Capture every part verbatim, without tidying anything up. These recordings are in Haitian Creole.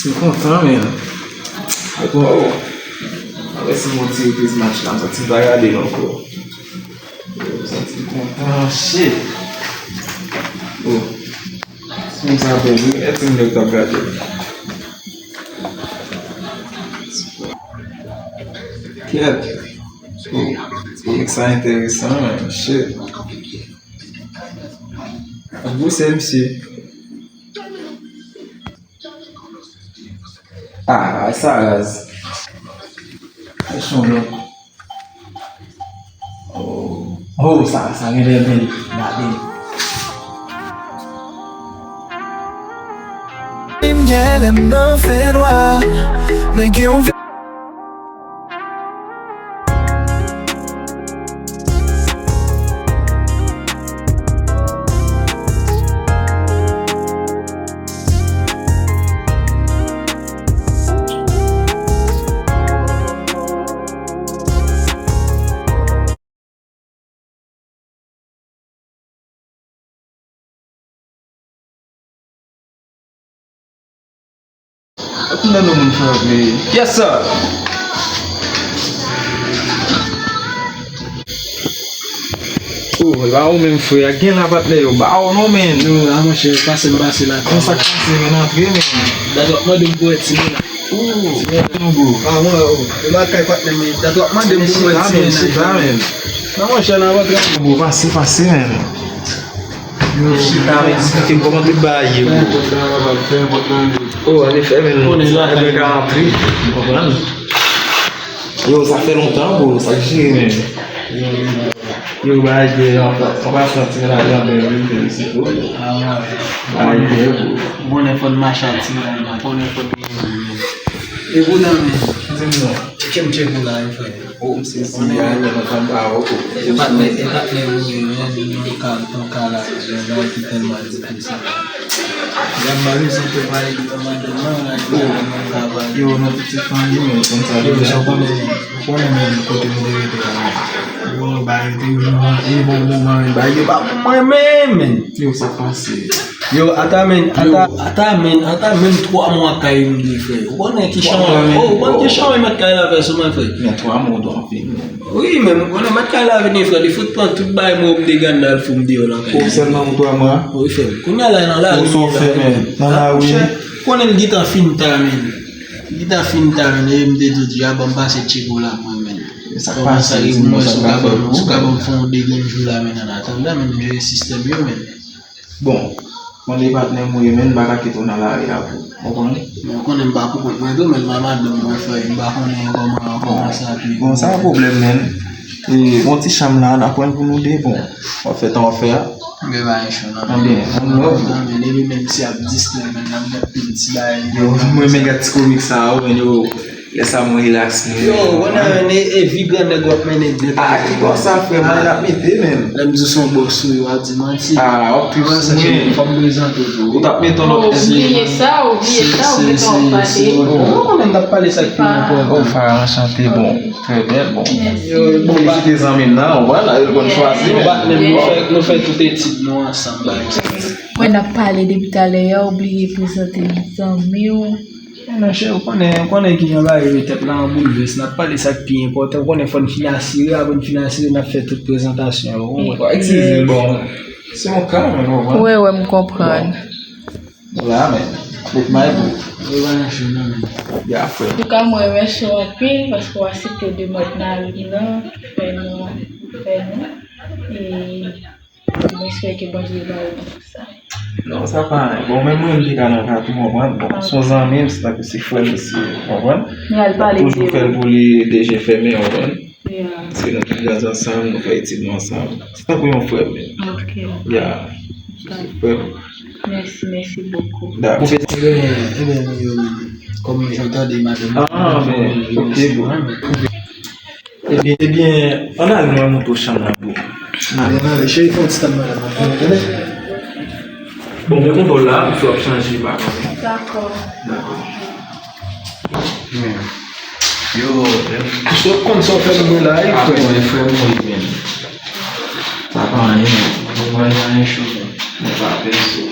M kontan, men. Wow. Apre si m ti repriz match la, m santi m pa gade l ankò. M santi m kontan, shit. Oh. Moun sa bèl, wi. Gade ti moun yo k ap gade. Kèt. Oh, oh, sa enteresan, men. Shit. Ap bouse, misye. Ah, sa raz. Sa chonjè. Oh, oh, sa, sa gen lè bèl. Gade. M gen lè m nan fènwa. Nèg yo Ap nan nou moun frè ap veye. Yes sir. Oh, e pa ou menm frè, a gen la patnè yo, ba ou non men. Non, la monchè, pase m pase la. Konsa k pase men antre men. Dat w ap mande m pou wè ti men la. Oh, ti men nou gwo. Ah, mwen, oh, e pa kay patnè men. Dat w ap mande m pou m wè ti men la. Chita men. Nan monchè, nan wòt la. Bon, pase, pase men. Yo, chita men, eksplike m kòman tout bagay ye, bro. Oh, anefè, men nou, sa fè ka antre, ou konprann? Yo, sa fè lontan, bro, sa k jere, men. Yo, bagay bèl, an pa, an pa santi la, jan bèl, wi, felisite, bro. Bagay bèl, bro. Ou konnen fò n mache ak ti bagay la, konnen fò n gen yon men. E pou nan men, di m non, tcheke m tcheke w la, wi, frè. Oh, m sezi, a, lè mwen tann ba ou. E patnè, e patnè ou ye, men, nou ka, nou ka la, yon bagay ki tèlman difisil. Gad mari sa te pale devan madanm nan, gad mari nan ka pale. Yo, nan pitit fanmi, men, konn sa yo, sa w konnen, ou konnen men kote m te rete a, men. Yo, bagay te rive yon bon moman, men, bagay yo pa pou mwen menm, men. Yo, sa k pase? Yo, ata men, ata, ata men, ata menm twa mwa kay m de frè. Ou konnen ki chan, oh, ou konnen ki chan mèt kay la fè sou mwen frè. Men twa mwa ou dwe anpil, men. Wi, men ou konnen mèt kay la vini frè, li fout pran tout bagay mwen m te gade nan l fout m deyò nan kay. Ou sèlman ou twa mwa? Wi, frè. Kounye a la nan lari. Ou sa w fè men? Nan lari. Konnen l gentan fin ta men. Li gentan fin ta men, e m te tou di, a ban m pase tcheke w la mwen men. Kòman sa rive mwen, si w ka ban m, si w ka ban m fè yon de grenn jou la men, an atandan men, m jere sistèm yo men. Bon, mwen de patnè m ou ye, men m pa ka kite w nan lari a, bro. Ou konprann? Men ou konnen m pa pou kont mwen tou, men m a madanm mwen frè, m pa konnen kòman, kòman sa ap ye. Bon, sa pa pwoblèm, men. E, bon ti chanm la, n a pran l pou nou de, bon. W ap fè tan w ap fè a. Men pa yon cho, non. Anben, ann love. Non, men depi menm si ap distrè, men n ap gad pil ti bagay. Yo, mwen men gad ti komik sa, yo, men yo. Lè sa mwen relax, mwen. Yo, ou konnen, e, e vi grannèg w ap mennen nèt. Ah, ki bò sa, frè, mwen ap mete, men. Lè m di w se yon bòs ou ye, w ap di manti. Ah, w ap tou sou mwen. Fò m prezante w tou. Ou t ap mete yon lòt. Oh, ou bliye sa, ou bliye sa, ou bliye kòman w pale. Ou konnen m t ap pale sa k pi enpòtan. Oh, Farah, anchante, bon, trè bèl, bon. Mèsi. Yo, bon, felisite zanmi m nan, ou wè la, yo konn chwazi, men. Bon, nou fè, nou fè tout etid nou ansanm, pa egzanp. Mwen n ap pale depi talè a, ou bliye prezante zanmi w. Monchè, ou konnen, ou konnen kijan bagay yo ye, tèt la an boulvès. N ap pale sa k pi enpòtan. Ou konnen fò n fin asire, apre n fin asire, n ap fè tout prezantasyon yo. Ou konprann? Eskize, bon. Se yon ka, men, ou konprann? Wi, wi, m konprann. Bon. Ou la, men. With my book. Wi, pa nan cho, non, men. Ya, frè. Antouka, mwen remèsye w anpil paske w aksepte demach Nari lan, fè nou, fè nou. E M espere ke Bondye ba ou tout sa. Non, sa pa anyen. Bon, menm mwen, m te ka nan ka tou, w konprann? Bon, se yon zanmi m, se tankou se frè m, se, w konprann? M ap toujou fè l pou li de je fèmen, w konprann? Paske nou tout grandi ansanm, nou fè etid nou ansanm. Se tankou yon frè m menm. Ok. Ya. Se frè m. Mèsi, mèsi bokou. Dakò. Ebyen, ebyen, yo, kòm jan w tande madanm nan, ah, men, ok, bon. Ebyen, ebyen, ann ale, nou al montre w chanm nan, bro. Ann ale. Ann ale, cheri, fè yon ti tann madanm nan, tande? Bon, mwen konn w la, misye ap chanje, pa konnen. Dakò. Dakò. Yo, yo, misye konn sa w fè nan mwen la, wi, frè. Mwen, frè mwen, men. Sa pa anyen, men. Mwen, mwen, anyen cho, men. Mwen pa pèse.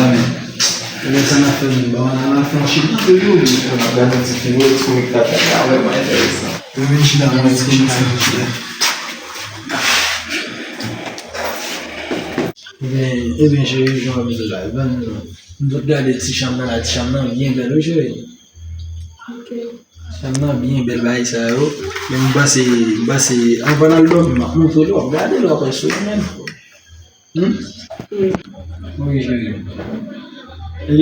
Mezanmi. Ebyen, sa n ap fè menm? Bon, n a, n a fè yon chita toujou. N ap gade yon ti fim, wi, sou Mik Tata, sa vrèman enteresan. Wi, men chita, mwen, ti chita, chita. Ebyen, ebyen, cheri, jan w ap di la, ban nou. M sot gade ti chanm nan la, ti chanm nan byen bèl, wi, cheri. Ok. Chanm nan byen bèl, bagay sa yo. Men m panse, m panse, anvan n al dòmi, m ap montre w, w ap gade l, w ap wè sou ou menm. Hmm? Wi. Wi, cheri. E,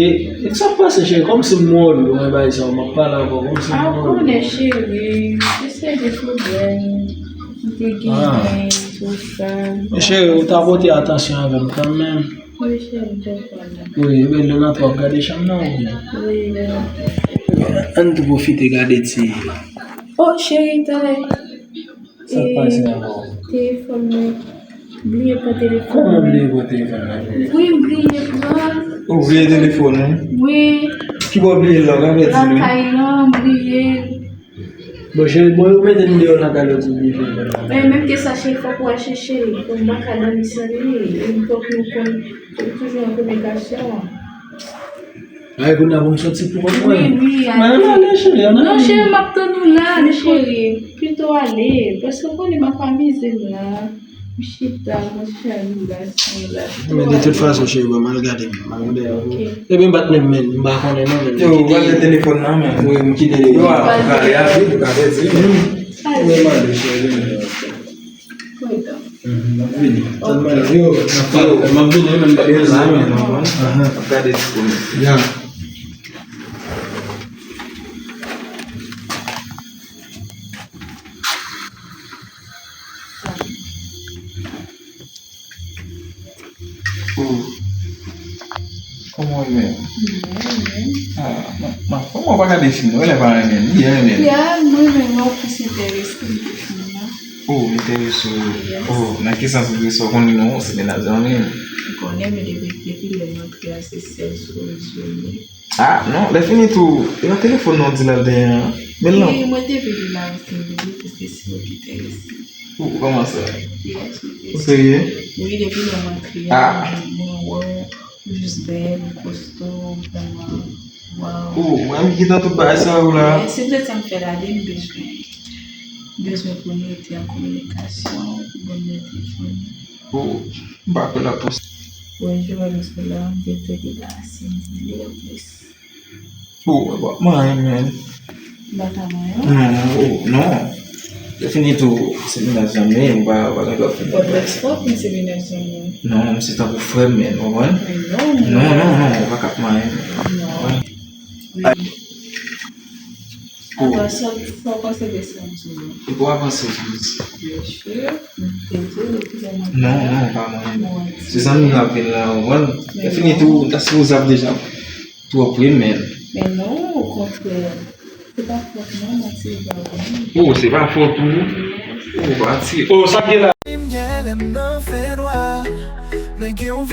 e sa k pase, cheri? Kòmsi m wè w, mwen, bagay sa yo, m ap pale avè w, kòmsi m wè w. A, ou konnen, cheri, se seri de pwoblèm m te genyen, tou sa. Men cheri, ou ta pote atansyon avè m kanmenm. Wi, cheri, m konprann. Wi, men lè n antre w ap gade chanm nan, wi. Wi, wi. Ann tou pwofite gade ti. Oh, cheri, talè. Sa k pase ankò? Telefòn mwen. Bliye pran telefòn mwen. Kòman bliye pran telefòn nan? Wi, m bliye pran. Ou bliye telefòn ou? Wi. Ki bò w bliye l la? Ou ka fè di nou? Lakay lan, m bliye. Bon, cheri, bon, yo mete m deyò nan kay la, ti bliye telefòn nan. Men menm ke sa, cheri, fòk ou al chèche l. Pou m pa ka dòmi san li. E fòk nou konn, nou toujou an kominikasyon. Ay, kounye a pou m soti pou kont mwen. Wi, wi, ale. Ann ale, cheri, ann ale. Non, cheri, m ap tann ou la, cheri. Pito ale. Paske w konnen m ap amize m la. M chita, m ap fè relasyon la. Men de tout fason, cheri, bon, m al gade m. M al gade. Ok. Ebyen, m pa t menm, men, m pa konnen non, men. Yo, gade telefòn nan, men. Wi, m kite. Yo, a, pale a, wi, ou ka pèdi. Hmm. Mwen mande, cheri, men. Kòrèk. Mhm, m ap vini. Tann mwen la. Yo, m ap pale. M ap vini, men m pa t menm la, men. Aha. M ap gade ti pou mwen. Ya. Oh. Kòman w ye menm? Mwen, mwen. Ah, m, m, kòman w pa gade fim nan? Ou lè pa renmen l, li renmen l. Ya, mwen menm, mwen plis enterese m ke fim nan. Oh, enterese w. Yes. Oh, nan ki sans enterese w? Konnen non, se de zanmi. Ou konnen, men depi, depi lè m antre a, se sèl sou rezo m ye. Ah, non, lè fini tou, e nan telefòn nan w di l al dèyè an. Men non. Wi, mwen te vle di l avè se vle di, paske se ou ki te resi. Ou, kòman sa? Yes, ou te. Ou serye? Wi, depi lè m antre a, ah, mwen, mwen wè w, ou jis bèl, ou kosto, vrèman, waw. Ou, mwen, m gentan tout bagay sa yo la. Wi, se petèt sa m fè la, de m bezwen, bezwen pou nou rete an kominikasyon, pou bon nou rete fanmi. Oh, m pa kwè l ap posib. Wè, Joel, m sou la, m te fè deplase, m vle plis. Oh, w ap manyen, men. M pa ka manyen? Non, oh, non. Lè fini tou, se mennaj zanmi m, m pa, pa gen dwa fè. Bon, lè spò, men se mennaj zanmi m. Non, m se tankou frè m, men, w konprann? Men non. Non, non, non, w pa ka ap manyen, men. Non. Wi. Atò, sa, sa w panse de sa m di w? E pou w avanse plis. Byen si, m te di w depi lè m antre a. Non, non, pa mwen. Se zanmi m ap vin la, w konprann? Lè fini tou, m ta sipoze ap deja twò pre, men. Men non, okontrè. Se pa fòt mwen, non, se pa mwen. Oh, se pa fòt ou? Yes. Oh, pati. Oh, sa k gen la? M gen lè m nan fè nwa. Men gen yon